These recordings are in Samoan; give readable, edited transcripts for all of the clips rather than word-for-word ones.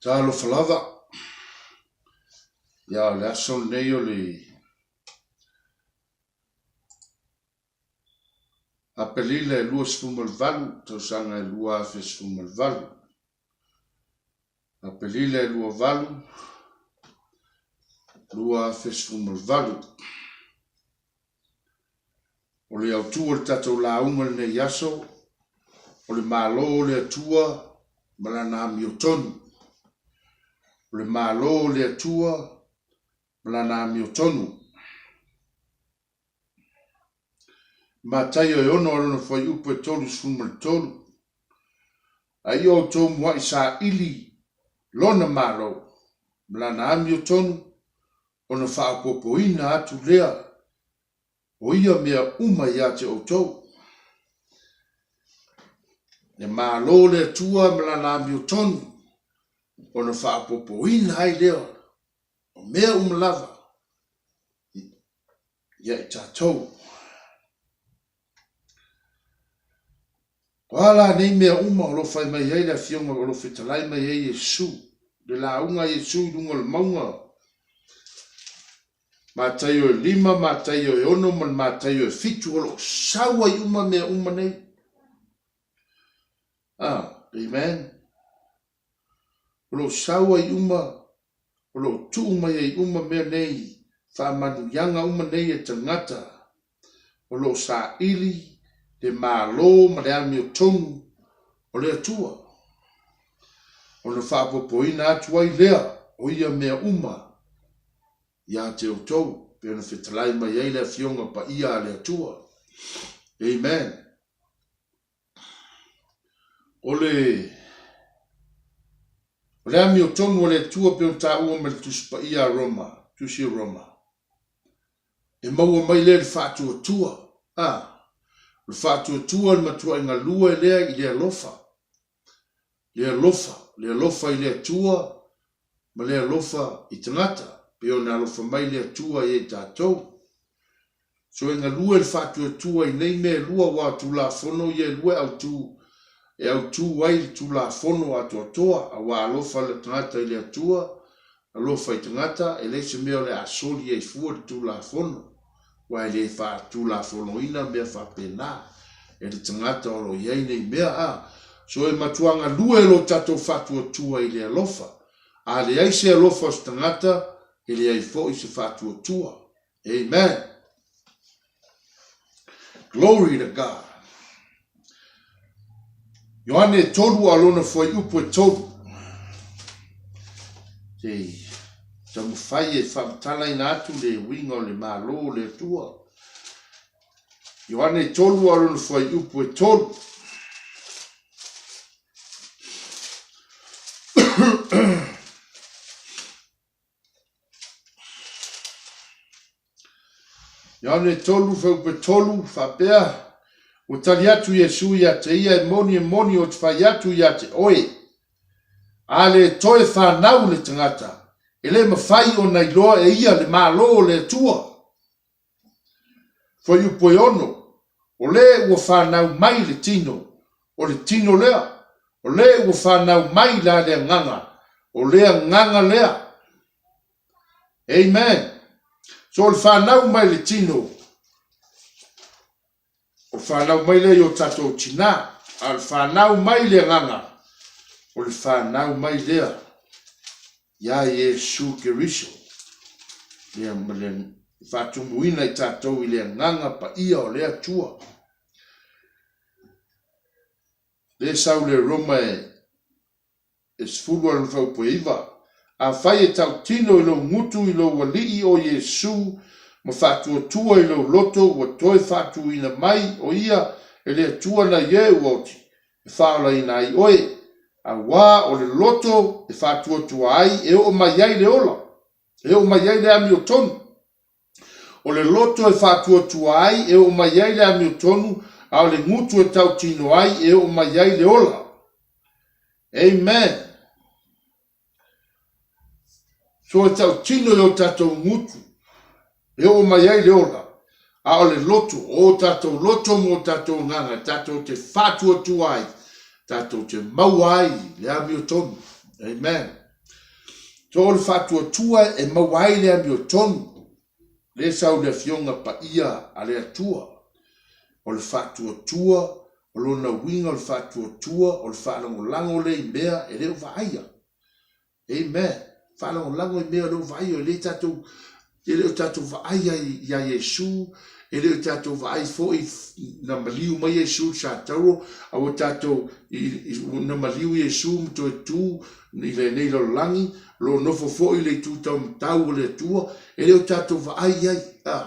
Talofa lava, ia o le aso lenei o le Aperila e 28 tausaga e 2018. Aperila e 28, 2018. O le autu o le tatou lauga i lenei aso, o le Malo o le Atua ma Lana amiotonu. O le Malo o le Atua ma Lana amiotonu. Mataio e 6 a lona fuaiupu e 33. A ia outou mua'i saili Lona Malo ma Lana amiotonu, ona faaopoopoina atu lea o ia mea uma ia te outou. Le Malo o le Atua ma Lana amiotonu, ona faaopoopoina ai lea o mea uma lava ia i tatou. O a la nei mea uma o lo o fai mai ai le Afioga o lo o fetalai mai ai Iesu, le lauga a Iesu i luga o le mauga, Mataio e 5, Mataio e 6 ma le Mataio e 7, o lo o sau ai uma mea uma nei. Ah, amen. O lo o sau ai uma, o lo o tuu mai ai uma mea nei, faamanuiaga uma nei e tagata o lo o saili le Malo ma le amiotonu o le Atua, ona faaopoopoina atu ai lea o ia mea uma ia te outou, pei ona fetalai mai ai le Afioga Paia a le Atua. Amen. O le O le amiotonu a le Atua pei ona taua mai le Tusi Paia a Roma, Tusi o Roma. E maua mai lea i le faatuatua. A, o le faatuatua le matuai galue lea i le alofa. Le alofa, le alofa i le Atua ma le alofa i tagata, pei ona alofa mai le Atua ia i tatou. So e galue le faatuatua i nei mea e lua aua o Tulafono ia e lua e autu e autu ai le Tulafono atoatoa aua alofa le tagata i le Atua, alofa i tagata, e leai se mea o le a soli ai fua le Tulafono aua e le faatulafonoina mea faapena e le tagata o lo o i ai nei mea a. So e matua galue lo tatou faatuatua i le alofa. A leai se alofa o se tagata, e leai foi se faatuatua. Amen. Glory to God. Ioane 3 a lona fuaiupu e 3. Te taumafai e faamatalaina atu le uiga o le Malo o le Atua. Ioane 3 a lona fuaiupu e 3. Ioane 3, fuaiupu 3, faapea, Ua tali atu Iesu ia te ia, E moni, e moni, ou te fai atu ia te oe, a le toe fanau le tagata, e le mafai ona iloa e ia le Malo o le Atua. Fuaiupu e 6, O le ua fanau mai le tino, o le tino lea, o le ua fanau mai la le agaga, o le agaga lea. Amen. So o le fanau mai le tino, o le fanau mai lea i o tatou tinā, a o le fanau mai le agaga, o le fanau mai lea iā Iesu Keriso, lea ma le faatumuina i tatou i le agaga paia o le Atua. Lea sau le Roma e e 10 a lona faupueiva. Afai e tautino i lou gutu i lou Alii o Iesu ma faatuatua i lou loto ua toe faatuina mai o Ia e le Atua nai e ua oti e faaolaina ai oe, auā o le loto e faatuatua ai e oo mai ai le ola, e oo mai ai le amiotonu. O le loto e faatuatua ai e oo mai ai le amiotonu, a o le gutu e tautino ai e oo mai ai le ola. Amen. So e tautino i o tatou gutu e oo mai ai le ola, a o le loto, o o tatou loto ma o tatou agaga, tatou te faatuatua ai, tatou te maua ai le amiotonu. Amen. So o le faatuatua e maua ai le amiotonu, lea sau i le Afioga Paia a le Atua. O le faatuatua, o lona uiga o le faatuatua o le faalagolago lea i mea e le o vaaia. Amen. Faalagolago i mea o le o vaaia, e le tatou, e le o tatou vaai ai ia Iesu, e le o tatou vaai foi na maliu mai Iesu i Satauro, a ua tatou, i, i, na maliu Iesu ma toe tu i lenei lalolagi, o lo o nofo foi i le itu taumatau o le Atua, e le o tatou vaai ai, a,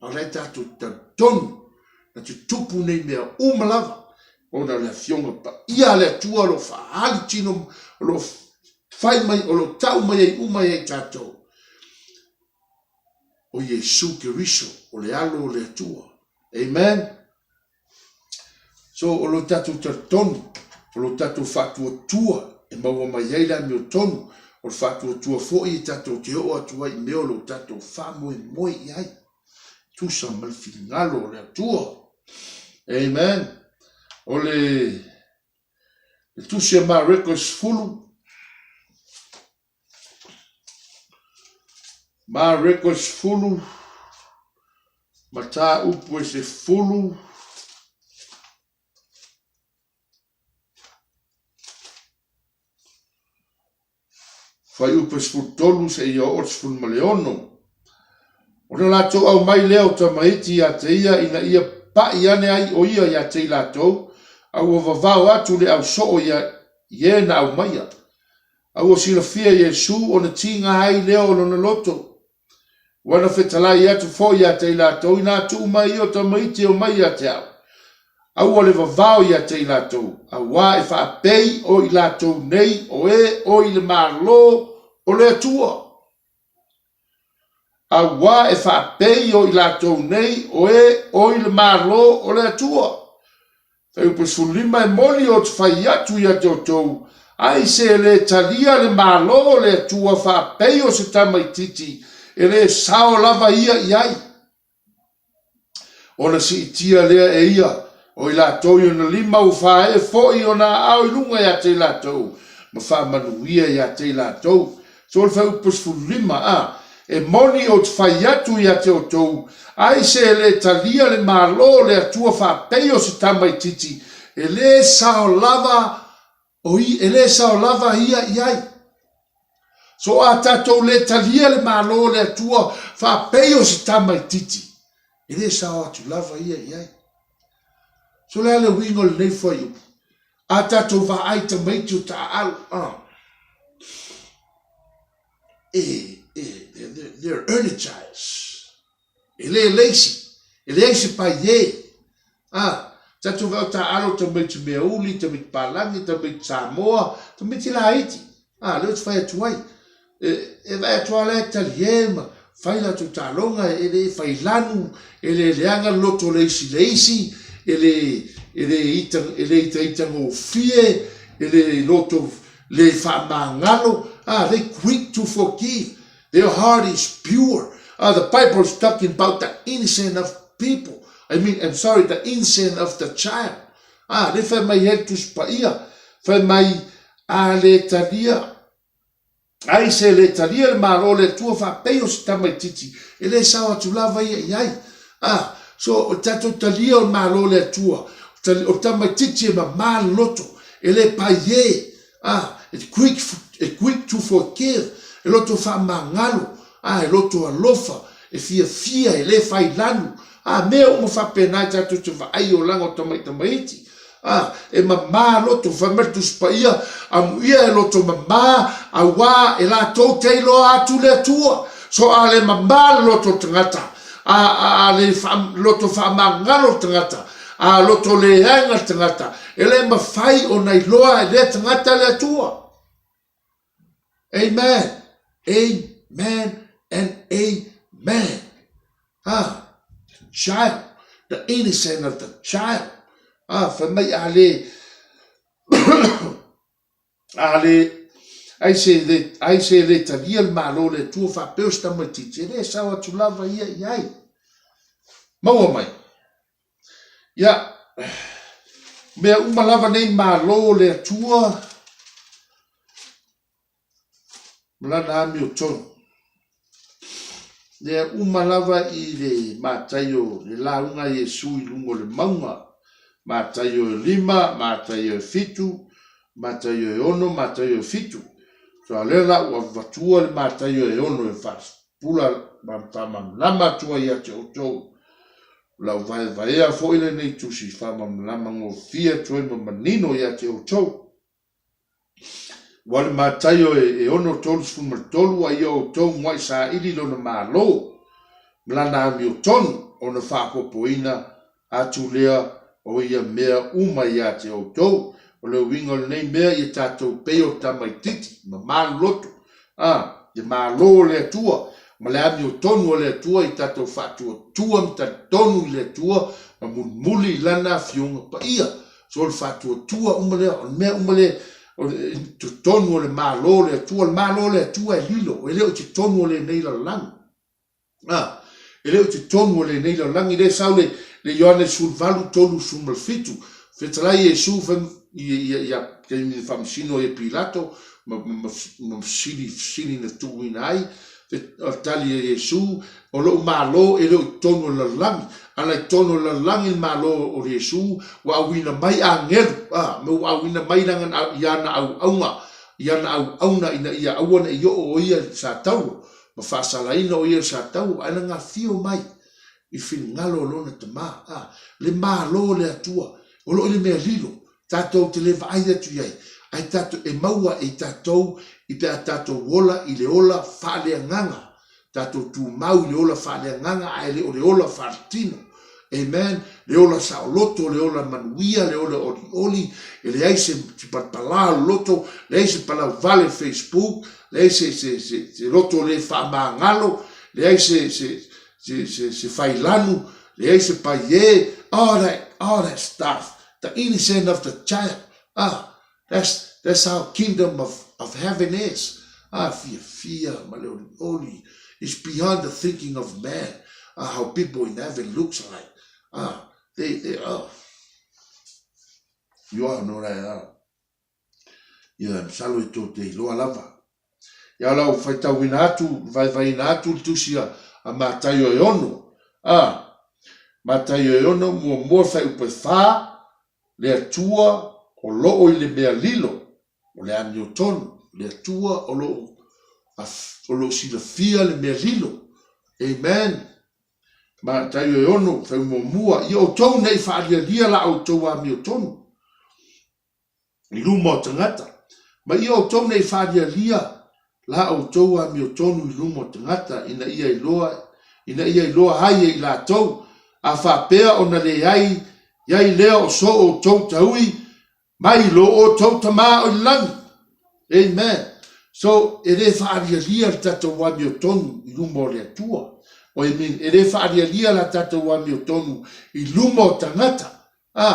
a o la e tatou talitonu na tutupu nei mea uma lava, ona o le Afioga Paia a le Atua o lo o faaali tino, o lo o fai mai, o lo o tau mai ai uma ia i tatou, o Iesu Keriso, o le Alo o le Atua. Amen. So, o lo tatou talitonu, o lo tatou faatuatua e maua mai ai le amiotonu, o le faatuatua foi e tatou te oo atu ai i mea o lo tatou faamoemoe i ai. Tusa ma le finagalo o le Atua. Amen. O le le tusi a Mareko e 10, Mareko e 10, mataupu e 10, Fuaiupu e 13 seia oo i le 16. Ona latou aumai lea o tamaiti ia te ia ina ia pa'i ane ai o ia ia te i latou, a ua vavao atu le au soo ia i e na aumaia. A ua silafia e Iesu ona tiga ai lea o lona loto. Ua na fetalai atu foi ia te i latou inā tuu mai ia o tamaiti e omai ia te au. Aua le vavao ia te i latou, auā e faapei o i latou nei o e o i le Malo o le Atua. Auā e faapei o i latou nei o e o i le Malo o le Atua. Fuaiupu 15 E moni ou te fai atu ia te outou, ai se e le talia le Malo o le Atua faapei o se tamaitiiti, e le sao lava ia i ai. Ona siitia lea e ia o i latou i ona lima ua faaee foi ona aao i luga ia te i latou, ma faamanuia ia te i latou. So le fuaiupu 15, a, E moni ou te fai atu ia te outou, ai se e le talia le Malo o le Atua faapei o se tamaitiiti, e le sao lava o i, e le sao lava ia i ai. So a tatou le talia le Malo o le Atua faapei o se tamaitiiti, e le sao atu lava ia i ai. So le a le uiga o lenei fuaiupu? A tatou vaai tamaiti o taaalo, a, e, e, they're, they're energized. E le lazy, e leai se paiē. A, tatou vaai o taaalo tamaiti meauli, tamaiti palagi, tamaiti Samoa, tamaiti laiti. A, lea ou te fai atu ai. E, e vaai atu lava la e taliē ma fai latou taaloga, e le fai lanu, e le leaga le loto o le isi i le isi, e le, e le ita, e le itaitagofie, e le loto le faamagalo. Ah, they quick to forgive. Their heart is pure. Ah, the Bible is talking about the innocent of people. I mean, I'm sorry, the innocent of the child. Ah, le fai mai ai le Tusi Paia, fai mai a le talia Ai se le talia le Malo o le Atua faapei o se tamaitiiti, e le sao atu lava ia i ai. A, so o le tatou talia o le Malo o le Atua, o le tamaitiiti e mama le loto, e le paiē, a, e quick, e quick to forgive, e loto faamagalo, a, e loto alofa, e fiafia, e le fai lanu, a, mea uma faapena e tatou te vaai i olaga o tamaitamaiti. A, e mamā loto, fai mai le Tusi Paia, amuia e loto mamā, auā e latou te iloa atu le Atua. So a le mamā le loto o le tagata, a, a, a le wha, loto whaamangalo le tagata, a loto leaga le tagata, e le mawhai ona iloa e lea tagata le Atua. Amen. Amen and amen. Ah, the child, the innocent of the child. Ah, fai mai a le, a le, ai se le, ai se le talia le Malo le Atua faapea o se tamaitiiti, e le sao atu lava ia i ai. Maua mai. Ia, mea uma lava nei Malo o le Atua. ma lana amiotonu. Lea uma lava i le Mataio, le lauga a Iesu i luga o le mauga, Mataio e 5, Mataio e 7, Mataio e 6, Mataio e 7. So a lea la ua avatua le Mataio e 6 e faapula ma faamalamalama atu ai ia te outou. O lau vaevaea foi lenei tusi faamalamalama gofie atu ai ma manino ia te outou. Ua le Mataio e 6:33 a ia outou muai saili lona Malo ma lana amiotonu ona faaopoopoina atu lea o ia mea uma ia te outou. O le uiga o lenei mea ia tatou pei o tamaititi ma maloloto, a, le Malo o le Atua ma le amiotonu o le Atua i tatou faatuatua ma talitonu i le Atua ma mulimuli i lana Afioga Paia. So o le faatuatua uma lea, o le mea uma lea, o le totonu o le Malo o le Atua, o le Malo o le Atua e lilo, e le o i totonu o lenei lalolagi. A, e le o i totonu o lenei lalolagi, lea e sau le, le Ioane 18, 37, fetalai Iesu fai, ia, ia, ia, taimi na faamasino ai e Pilato, ma, ma, ma fesili, fesili na tuuina ai, O le tali a Iesu, O lou Malo e le o i totonu o le lalolagi. Ana i totonu o le lalolagi le Malo o Iesu, ua auina mai agelu, a, me ua auina mai lana, i ana auauna, i ana auauna ina ia aua ne i oo o ia i le satauro, ma faasalaina o ia i le satauro, ae na gafio mai i finagalo o lona Tama, a, le Malo o le Atua, o lo o i le mea lilo, Tatou te le vaai atu i ai, ae tatou e maua e i tatou i pe a tatou ola i le ola faaleagaga, tatou tumau i le ola faaleagaga ae le o le ola faaletino. Amen. Le ola saoloto, le ola manuia, le ola olioli, e leai se palapala o le loto, leai se palauvale i Facebook, leai se, se, se, se loto le faamagalo, leai se, se, se, se, se failanu, leai se paie, all that, all that stuff. The innocent of the child. Ah, that's, that's how kingdom of, of heaven is. Ah, fiafia ma le olioli. It's beyond the thinking of man. Ah, how people in heaven looks like. Ah, they, they, oh. You are no rai, ah. Ia, masalo e tou te iloa lava. Ia lau faitauina atu, vaevaeina atu le tusi a, a Mataio e ono. A, Mataio e ono, muamua fuaiupu e whā, le Atua o loo i le mea lilo, o le amiotonu, le Atua o loo, o loo silafia le mea lilo. Amen. Mataio e ono, fuaiupu muamua, ia outou nei faalialia la outou amiotonu. i luma o tagata, ma ia outou nei faalialia la outou amiotonu i luma o tagata, ina ia iloa, ina ia iloa ai e i latou, a faapea ona leai i ai lea o so outou taui mai lo outou Tama o i le lagi. Amen. So, e le faalialia le tatou amiotonu i luma o le Atua. O, I mean, e le faalialia la tatou amiotonu i luma o tagata. Ā,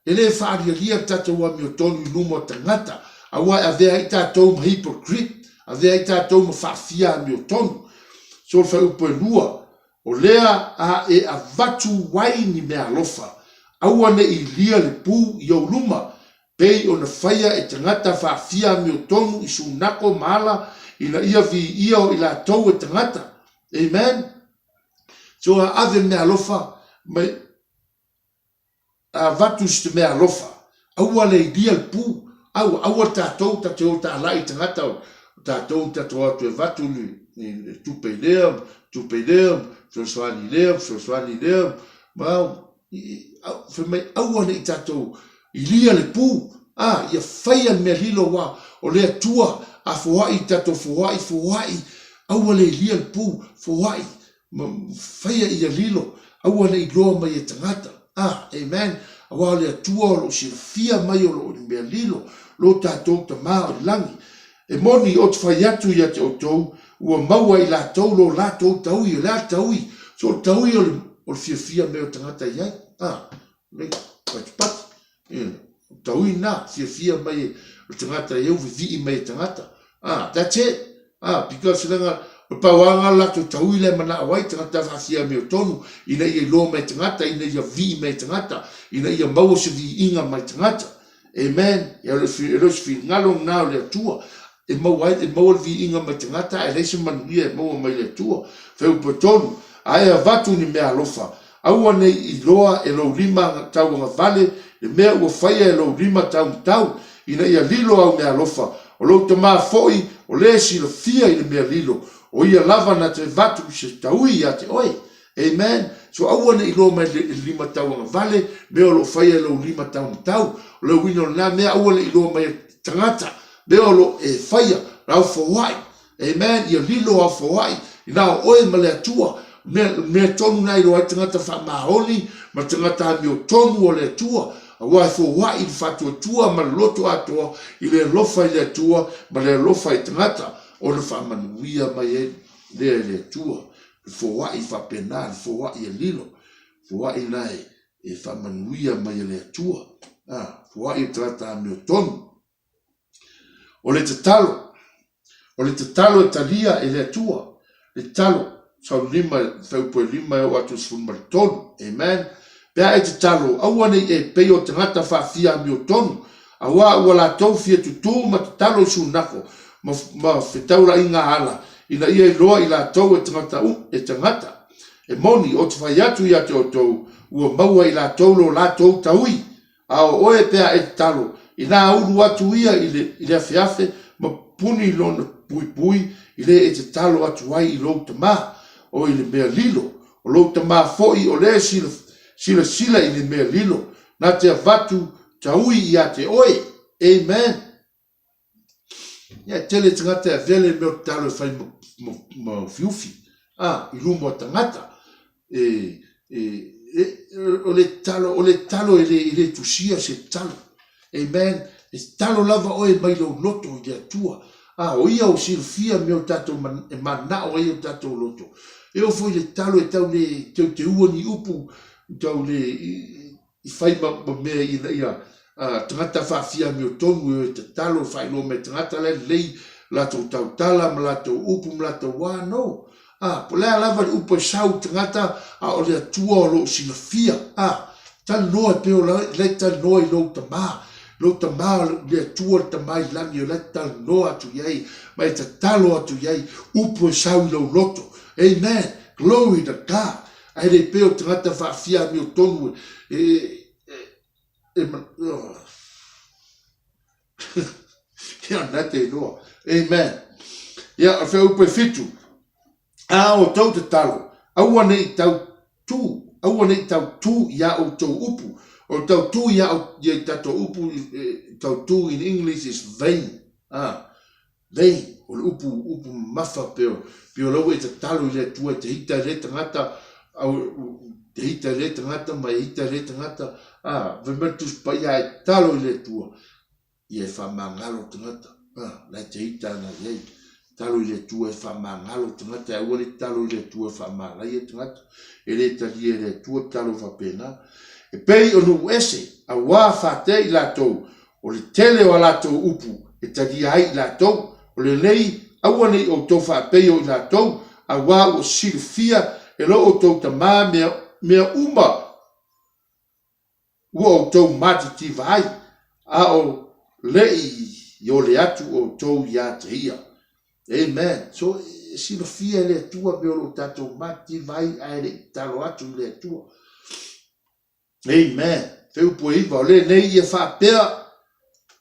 e le faalialia le tatou amiotonu i luma o tagata, aua e avea ai tatou ma hypocrite, avea ai tatou ma faafia amiotonu. So o le fuaiupu e lua, o lea a e avatu ai ni meaalofa, aua ne i ilia le pū i ou luma, pei ona faia e tagata faafia amiotonu i sunako ma ala ina ia viia o i latou e tagata. Amen. So a ave le meaalofa mai. Avatu si te mea alofa. Aua le ilia le pu. Aua, aua tatou ta te o talai i tagata o tatou tatou atu e avatu le tupe i lea, tupe i lea, fesoasoani i lea, fesoasoani i lea, ma fai mai aua ne i tatou ilia le pu, a, ia faia le mea lilo aua o le Atua a foai tatou foai, foai, aua le ilia le pu, foai, Ma faia ia lilo, aua ne i loa mai e tagata. Ah, amen. Aua o le Atua o lo o silafia mai o lo o i le mea lilo, lo tatou Tama o i lagi. E moni ou te fai atu ia te outou, ua maua e i latou lo latou taui, o le a le taui? So o le taui o le, o le fiafia mea o tagata i ai. Ah, nei, patipati. Ia, taui na, fiafia mai e le tagata e uvivii mai e tagata. Ah, that's it. Ah, because leaga, o le pau lava lena o le latou taui lea e manao ai, tagata faafia amiotonu, ina ia iloa mai e tagata, ina ia vii mai e tagata, ina ia maua se viiga mai tagata. Amen. Ia, e le o se finagalo lena o le Atua. E maua ai, e maua le viiga mai tagata ae leai se manuia e maua mai le Atua. Fuaiupu 3, A e avatu ni meaalofa, aua ne i iloa e lou lima tauagavale le mea ua faia e lou lima taumatau, ina ia lilo au meaalofa, o lou Tama foi o lē silafia i le mea lilo, o ia lava na te avatu se taui ia te oe. Amen. So aua ne i iloa mai e le lima tauagavale mea o lo o faia e lou lima taumatau. O le uiga o lena mea, aua ne i iloa mai e tagata mea o lo o e faia, lau foai. Amen. Ia lilo au foai ina o oe ma le Atua. Mea, mea tonu na iloa ai tagata faamaoni ma tagata amiotonu o le Atua. Aua e foai i le faatuatua ma le loto atoa i le alofa i le Atua ma le alofa i tagata, ona faamanuia mai ai lea e le Atua. Le foai faapena, le foai e lilo, foai na e, e faamanuia mai e le Atua. A, foai o tagata amiotonu. O le tatalo, o le tatalo e talia e le Atua, le tatalo, Salmo 5, fuaiupu e 5 e oo atu i le 13. Amen. Pe a e tatalo, aua ne i e pei o tagata faafia amiotonu, Auā ua latou fia tutū ma tatalo i sunako ma, ma fetaulaiga ala, ina ia iloa i latou e tagata u, e tagata. E moni, o te fai atu ia te outou, ua maua i latou lo latou taui. A o oe pe a e tatalo, inā ulu atu ia i le, i le afeafe ma puni lona puipui i le e tatalo atu ai i lou Tama, o i le mea lilo. O lou Tama foi o le sila, silasila i le mea lilo, na te avatu taui ia te oe. Amen. Ia e tele tagata e avea le mea o tatalo e fai ma, ma, ma ufiufi, a, i luma o tagata. E, e, e, o le tatalo, o le tatalo e le, e le tusia se tatalo. Amen. E tatalo lava oe mai lou loto i le Atua. A, o ia o silafia mea o tatou man, e manao ai o tatou loto. E oo foi i le tatalo e tau le teuteua ni upu, tau le i fai ma, ma mea ina ia tagata faafia amiotonu e o e tatalo e faailoa mai tagata la e lelei latou tautala ma latou upu ma latou a no. A, po o le a lava le upu e sau i tagata, a o le Atua o lo o silafia. A, talanoa e pei o la, la e talanoa i lou tama, lou tama, le Atua le Tama i lagi o la e talanoa atu i ai ma e tatalo atu i ai, upu e sau i lou loto. Amen. Glory to God. Ae le pei o tagata faafia amiotonu e, e, e, oh. Ia, na te iloa. Amen. Ia, o fuaiupu e 7. A outou tatalo, aua ne i tau tū, aua ne i tau tū i a outou upu. O tau tū i a, i tatou upu, tau tū in English is vain. Ah. Nei, o le upu, upu mamafa pei o, pei o la ua e tatalo i le Atua e te hita i lea tagata, au, te hita i lea tagata ma e hita i lea tagata, ā, fai mai le Tusi Paia e tatalo i le Atua, ia e faamagalo tagata, ā, la e te hita ana i ai. Tatalo i le Atua e faamagalo tagata, e aua le tatalo i le Atua e faamalaia tagata, e le talia e le Atua tatalo faapena. E pei o nuu ese, auā fatea i latou, O le tele o a latou upu e talia ai i latou, o lenei, aua ne i outou faapei o i latou, auā ua silafia e lo outou Tama mea, mea uma ua outou matitiva ai, a o leʻi i ole atu outou iā te ia. Amen. So, e silafia e le Atua mea o lo o tatou matitiva ai, ae le i tatalo atu i le Atua. Amen. Fuaiupu e 9, o lenei ia faapea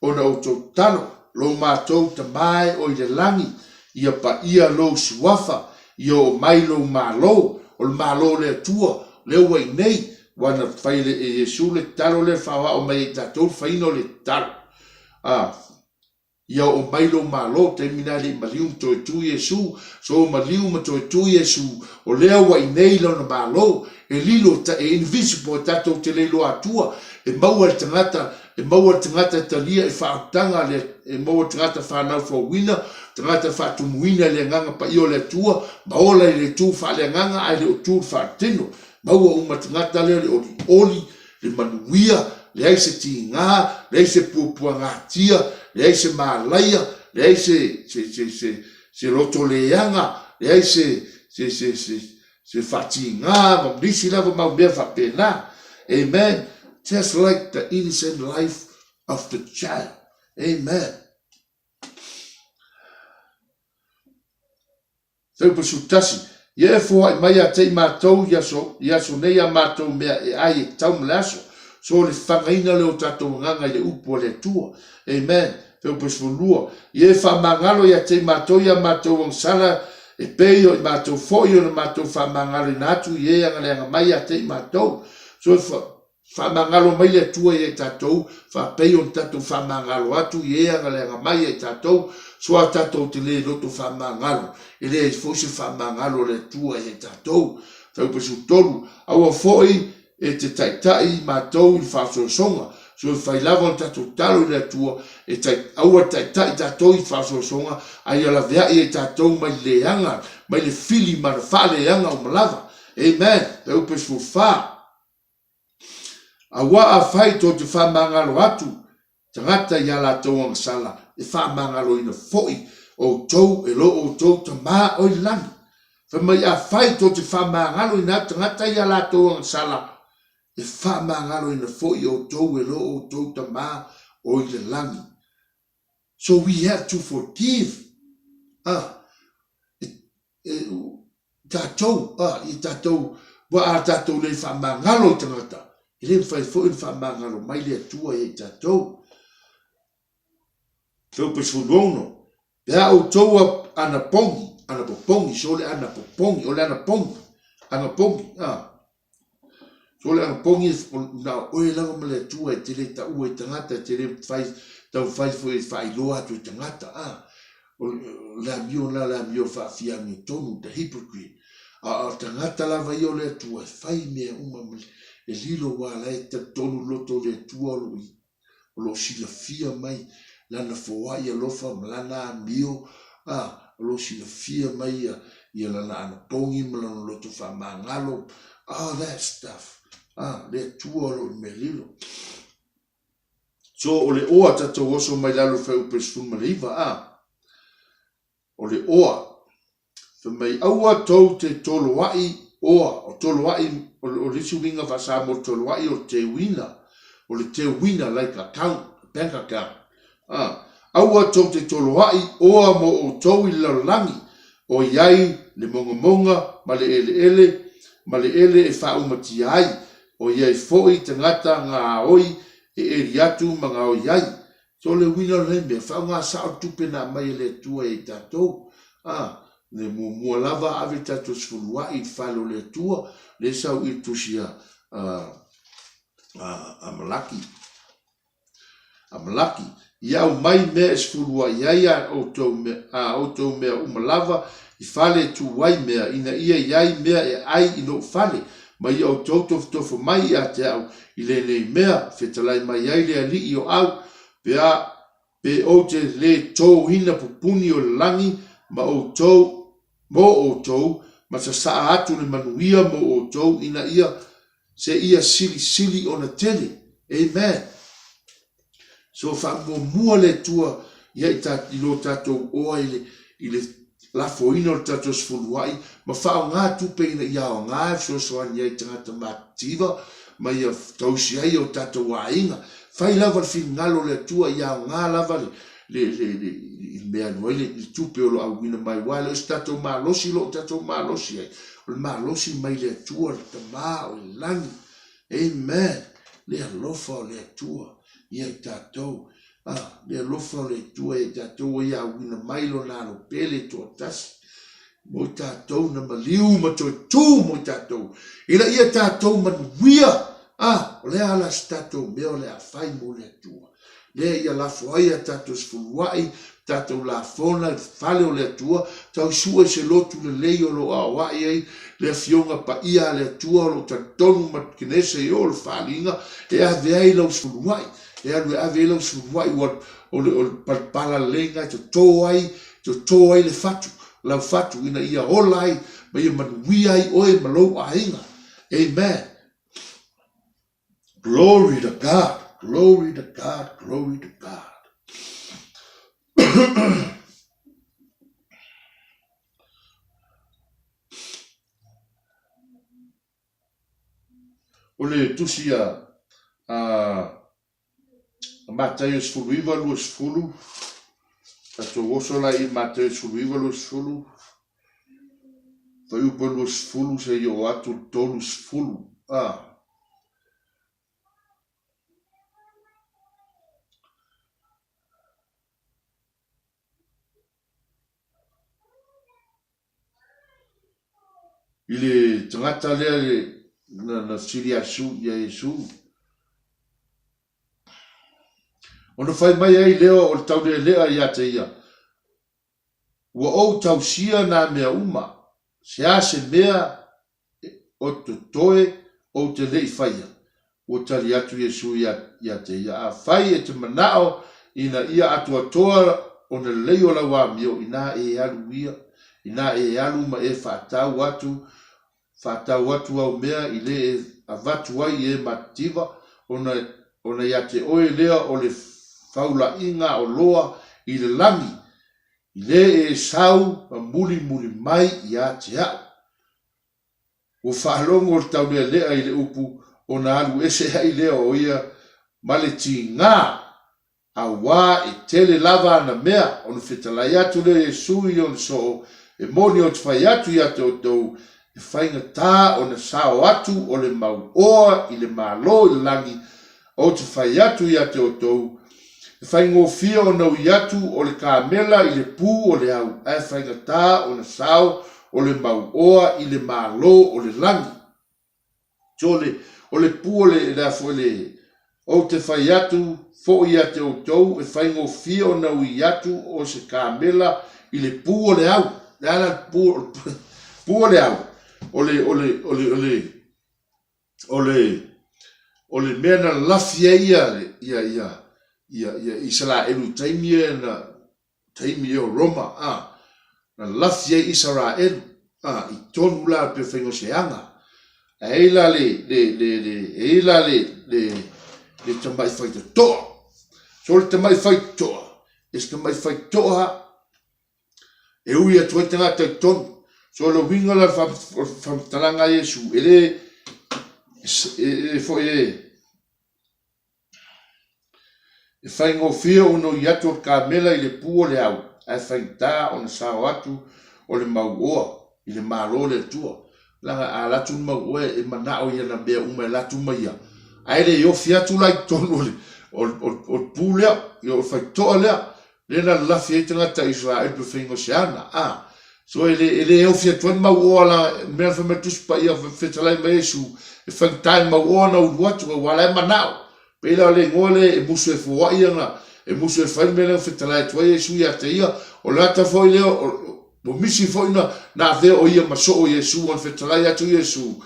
ona outou tatalo, lo matou Tama e o i le lagi, ia paia lou suafa, ia oo mai lou Malo, o le Malo o le Atua, lea ua i nei, ua na fai e Iesu le tatalo lea e faaoao mai ai i tatou le faiga o le tatalo. A. Ia oo mai lou Malo, taimi na e le i maliu ma toe tu Iesu, so maliu ma toe tu Iesu, o lea ua i nei lona Malo, e lilo e invisible e tatou te le iloa atua, e maua e le tagata, e maua e le tagata e talia i faautaga le, e maua e le tagata fanau fouina, tagata e faatumuina i le Agaga Paia o le Atua, ma ola i le tu faaleagaga ae le o tu i le faaletino. Maua uma e le tagata lea le olioli, le manuia, leai se tigā, leai se puapuagatia, leai se malaia, leai se, se, se, se, se loto leaga, leai se, se, se, se, se faatigā ma nisi lava mau mea faapena. Amen. Just like the innocent life of the child. Amen. Fuaiupu 11, Ia e foai mai ia te i matou i aso, i aso nei a matou mea e ai e tatau ma le aso. So o le fagaina lea o tatou agaga i le upu a le Atua. Amen. Fuaiupu 12, Ia e faamagalo ia te i matou i a matou agasala e pei o i matou foi ona matou faamagaloina atu i e agaleaga mai ia te i matou. So e Faamagalo mai le Atua ia i tatou, faapei ona tatou faamagalo atu i e agaleaga mai ia i tatou, so a tatou te le loto faamagalo, e leai foi se faamagalo a le Atua ia i tatou. Fuaiupu 13, Aua foi e te taitai i matou i le faaosoosoga, so e fai lava ona tatou tatalo i le Atua, e tai, aua e taitai tatou i faaosoosoga, a ia laveai ia i tatou mai le leaga, mai le fili ma le faaleaga uma lava. Amen. Fuaiupu 14. Aua afai tou te faamagalo atu tagata i a latou agasala, e faamagaloina foi outou e lo outou Tama o i le lagi. Fai mai, afai tou te faamagaloina atu tagata i a latou agasala, e faamagaloina foi outou e lo outou Tama o i le lagi. So we have to forgive. Ah, e, tatou, a, i tatou, ua a tatou le faamagalo i tagata, e le mafai foi ona faamagalo mai le Atua ia i tatou. Fuaiupu 16, Pe a outou a anapogi, anapopogi, so le anapopogi, o le anapogi, anapogi, a, So le anapogi na o oe lava ma le Atua e te le taua i tagata, e te le fai, taumafai foi e faailoa atu i tagata, a. O le amio lena, le amio faafiamiotonu, the hypocrite. A o tagata lava ia o le Atua e fai mea uma ma e lilo aua la e talitonu loto o le Atua o lo o i o lo o silafia mai lana foai alofa ma lana amio, a, o lo o silafia mai ia, ia lana anapogi ma lona loto faamagalo, all that stuff, a, le Atua o lo o i mea lilo. So, o le oa tatou oso mai lalo i fuaiupu e 19, a, o le oa. Fai mai, aua tou te toloai oa, o toloai, o le isi uiga faa-Samoa o le toloai o le teuina, o le teuina like account, bank account. A, aua tou te toloai oa mo outou i le lalolagi, o i ai le mogamoga ma le eleele, ma le ele e faaumatia ai, o i ai foi tagata gaoi e eli atu ma gaoi ai. So o le uiga o lenei mea, faaaoga sao le tupe na aumai e le Atua ia i tatou. A, le muamua lava ave le tatou sefuluai i le fale o le Atua, lea sau i le tusi a, a, a, a Malaki. A Malaki, ia aumai mea e sefuluai ai a outou mea, a outou mea uma lava i fale e tu ai mea, ina ia i ai mea e ai i lou fale, ma ia outou tofotofo mai ia te au i lenei mea, fetalai mai ai le Alii o au, pe a, pe ou te le tōina pupuni o le lagi ma outou, mō outou, ma sasaa atu le manuia mō outou ina ia, seia silisili ona tele. Amen. So faamuamua le Atua ia i ta, i lo tatou oa i le, i le lafoina o le tatou sefuluai ma faaaoga tupe ina ia aoga e fesoasoani ai i tagata matitiva ma ia tausi ai o tatou aiga. Fai lava le finagalo o le Atua ia aoga lava le, le, le, le, i mea alu ai le, le tupe o lo o auina mai aua e le o se tatou malosi lo tatou malosi ai. O le malosi mai le Atua le Tama o le lagi. Amen. Le alofa o le Atua ia i tatou. Ah, le alofa o le Atua ia i tatou ua ia auina mai lona alo pele toatasi mo i tatou na maliu ma toe tū mo i tatou. Ina ia tatou manuia. Ah, o le a la se tatou mea o le a fai mo le Atua. Lea ia lafo ai a tatou sefuluai, tatou lafona i le fale o le Atua, tau sue se lotu lelei o lo o aoai ai le Afioga Paia a le Atua o lo o talitonu ma kenese i o le faaliga e ave ai lau sefuluai, e alu e ave ai lau sefuluai ua o le o le palapala lelei lena e toto ai, toto ai le fatu, lau fatu ina ia ola ai ma ia manuia ai oe ma lou aiga. Amen. Glory to God, glory to God, glory to God. O le tusi a, a, a Mataio 19, 20, tatou oso la i Mataio 19, 20. Fuaiupu e 20 seia oo atu le 30. A. I le tagata lea na, na fesili ia Iesu, ona fai mai ai lea o le taulelea ia te ia, Ua ou tausia nā mea uma, se a se mea o totoe ou te le i faia? Ua tali atu Iesu ia, ia te ia, Afai e te manao ina ia atoatoa ona lelei o lau amio, inā e alu ia, inā e alu ma e faatau atu, faatau atu au mea i le e avatu ai i e matitiva, ona, ona ia te oe lea o le faulaiga oloa i le lagi, i le e sau ma mulimuli mai ia te a'u. Ua faalogo le taulealea i le upu ona alu ese ai lea o ia ma le tigā, auā e tele lava ana mea, ona fetalai atu lea o Iesu i ona soo, e moni ou te fai atu ia te outou, e faigata ona sao atu o le mauoa i le Malo i le lagi, Ou te fai atu ia te outou, e faigofie ona ui atu o le kamela i le pū o le au, ae faigata ona sao o le mauoa i le Malo o le lagi. So le, o le pū o le, le a foi le, ou te fai atu foi ia te outou, e faigofie ona ui atu o se kamela i le pū o le au. Le a la le pū, pū o le au, o le, o le, o le, o le, o le, o le mea na lalafi ai ia, ia, ia, ia, ia Isaraelu i taimi e na, taimi e o Roma, a, na lalafi ai Isaraelu, a, i tonu la pe faiga o se aga. Ae ai la le, le, le, le, e ai la le, le, le tamai faitotoa. So le tamai faitotoa, e se tamai faitotoa E ui atu ai tagata i totonu. So o le uiga la o le faamatalaga a Iesu, e le, e, e foi e, e faigofie ona ui atu o le kamela i le pū o le au, ae faigata ona sao atu o le mauoa i le Malo o le Atua. Leaga a alu atu le mauoa e manao i ana mea uma e alu atu ma ia, ae le ofi atu la i totonu o le, o, o, o le pū lea, o le faitotoa lea, Lea na lalafi ai tagata Israel pe faiga o se ana, a. So e le, e le ofi atu ai le mauoa la, mea na fai mai Tusi Paia, fetalai mai Iesu, e faigata i le mauoa na ulu atu, aua la e manao. Pei la o le igoa lea e musu e foai ana, e musu e fai le mea lea na fetalai atu ai Iesu ia te ia. O le ata foi lea, o, Ua misi foi na, na avea o ia ma soo Iesu, ona fetalai atu Iesu,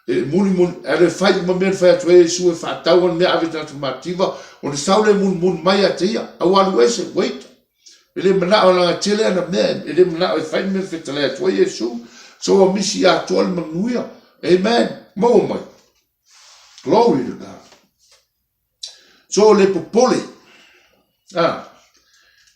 e mulimuli, ae le fai uma mea na fai atu ai Iesu e faatau ana mea ave i tagata mativa, ona sau lea e mulimuli mai ia te ia, a ua alu ese, wait. E le manao leaga e tele ana mea, e le manao e fai le mea na fetalai atu ai Iesu. So ua misi atoa le manuia. Amen. Maua mai. Glory to God. So le popole. Ah.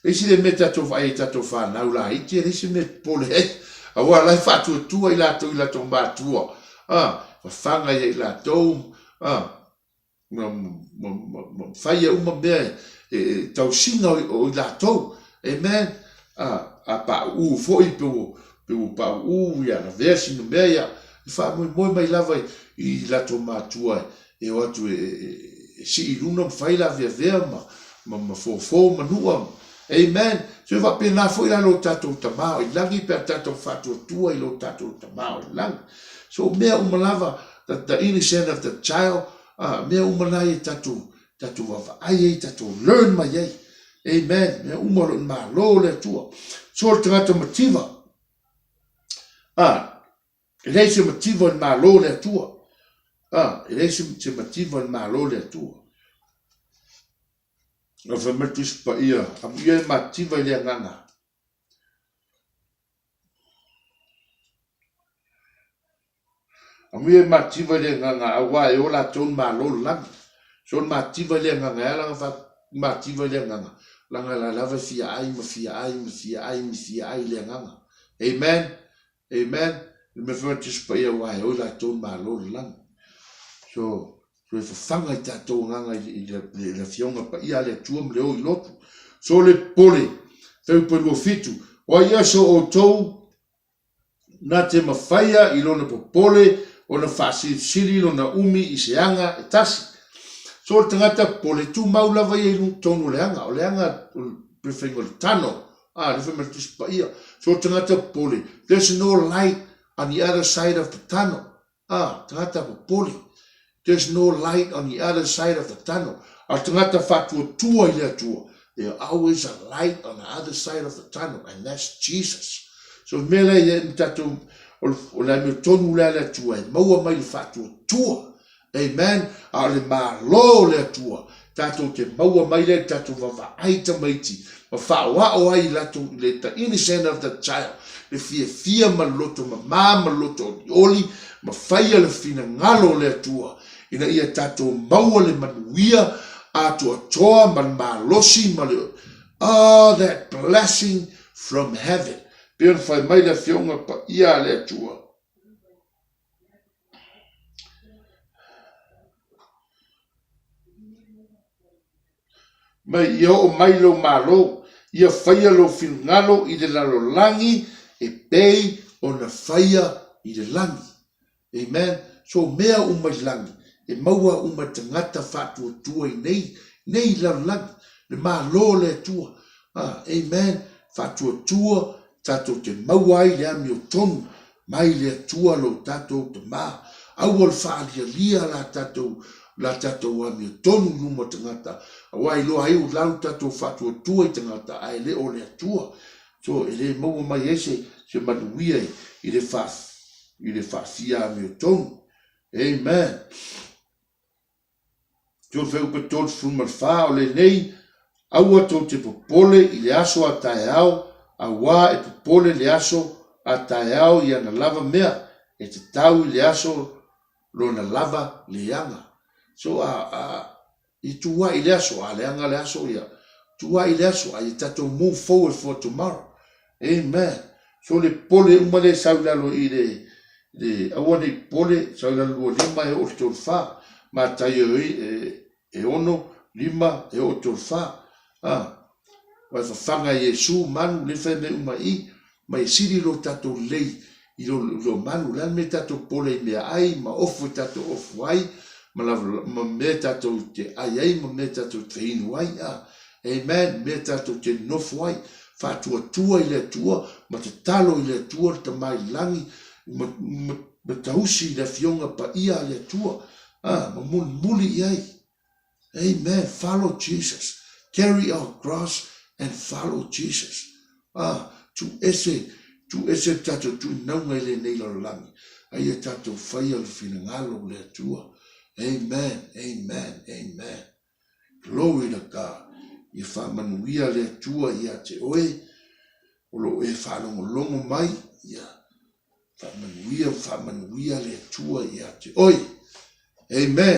E isi le mea tatou vaai ai tatou whanau la iti, e leisi mea popole ai. Aua la e faatuatua i latou i latou matua. Ah, whawhanga ia i latou. Ah, ma, ma, ma, ma whai ia uma mea e, e, e tausiga o, o i latou. Amen. Ah, a pa'u'u foi pe ua, pe ua pa'u'u ia lavea sina mea ia, e faamoemoe mai lava i, i latou matua e o atu e, e, e sii i luna ma fai laveavea ma, ma, ma fofo ma nu'a. Amen. So e faapena foi la lo tatou Tama o i lagi pe a tatou faatuatua i lo tatou Tama o i lagi. So mea uma lava, the, the innocent of the child, uh, mea uma la ia tatou, tatou vaavaai ai, tatou learn mai ai. Amen. Mea uma o lo o Malo le Atua. So le tagata mativa, ah, e leai se mativa o le Malo le Atua. Ah, e leai se mativa o le Malo le Atua. Na fai mai le Tusi Paia, amuia e mativa i le agaga. Amuia e mativa i le agaga auā e o latou le Malo le lagi. So le mativa i le agaga e ala ona fa mativa i le agaga, leaga la lava e fia ai ma fia ai ma fia ai ma fia ai i le agaga. Amen. Amen. Le mea foi Tusi Paia auā e o i latou le Malo le lagi. So so e fafaga i tatou agaga i le, i le Afioga Paia a le Atua ma le o i lotu. So le popole, Feupe 27, o ai ea so outou. Na te mafaia i lona popole ona faasilisili lona umi i se aga e tasi. So o le tagata popole, tumau lava ia i luga totonu o le aga, o le aga o le faiga o le tunnel, a, le fai mai le Tusi Paia. So o le tagata popole, there's no light on the other side of the tunnel. A, tagata popole. There's no light on the other side of the tunnel. A o le tagata faatuatua i le Atua, there always a light on the other side of the tunnel, and that's Jesus. So le mea lea ia tatou, o le amiotonu lea a le Atua, e maua mai le faatuatua. Amen. A o le Malo o le Atua, tatou te maua mai lea i le tatou vavaai tamaiti ma faaoao ai i latou i le the innocent of the child, le fiafia ma le loto mama ma le loto olioli ma faia le finagalo o le Atua ina ia tatou maua le manuia atoatoa ma le malosi ma le all that blessing from heaven. Pei ona fai mai le Afioga Paia a le Atua. Mai ia oo mai lou Malo, ia faia lou finagalo i le lalolagi e pei ona faia i le lagi. Amen. So mea uma i lagi, e maua uma e tagata faatuatua i nei, nei lalolagi, le Malo o le Atua. Ah, amen. Faatuatua tatou te maua ai le amiotonu mai le Atua lo tatou Tama. Aua le faalialia la tatou la tatou amiotonu i luma o tagata, aua iloa ai ua lalu tatou faatuatua i tagata ae le o le Atua. So e le maua mai ai se se manuia i le faa i le faafia amiotonu. Amen. Fuaiupu 34, O lenei, aua tou te popole i le aso a taeao, auā e popole le aso a taeao i ana lava mea, e tatau i le aso lona lava leaga. So, a, a, i tuai le aso, a leaga le aso, ia, tuai le aso, a ia tatou move forward for tomorrow. Amen. So le popole uma lea e sau i lalo i le, le aua nei popole, sau i lalo 25 e oo i le 34. Mataio e, e, e 6, 5 e oo i le 34. Ah, Vai fafaga e Iesu manu, le fai mai uma i, ma e sili lo tatou lelei i lo, lo manu. Le a le mea tatou popole i mea ai, ma ofu e tatou ofu ai, ma, lava, ma mea tatou te ai ai, ma mea tatou te inu ai. Ah, Amen. Mea tatou te nofo ai, faatuatua i le Atua, ma tatalo i le Atua le Tama i le Lagi, ma, ma, ma tausi i le Afioga Paia a le Atua, ah, ma mulimuli i ai. Amen. Follow Jesus. Carry our cross and follow Jesus. Ah, tu ese, tu ese le tatou tuinauga i lenei lalolagi. A ia tatou faia le finagalo o le Atua. Amen, amen, amen. Glory to God. Ia faamanuia le Atua ia te oe, o lo o e faalogologo mai, ia faamanuia, faamanuia le Atua ia te oe. Amen.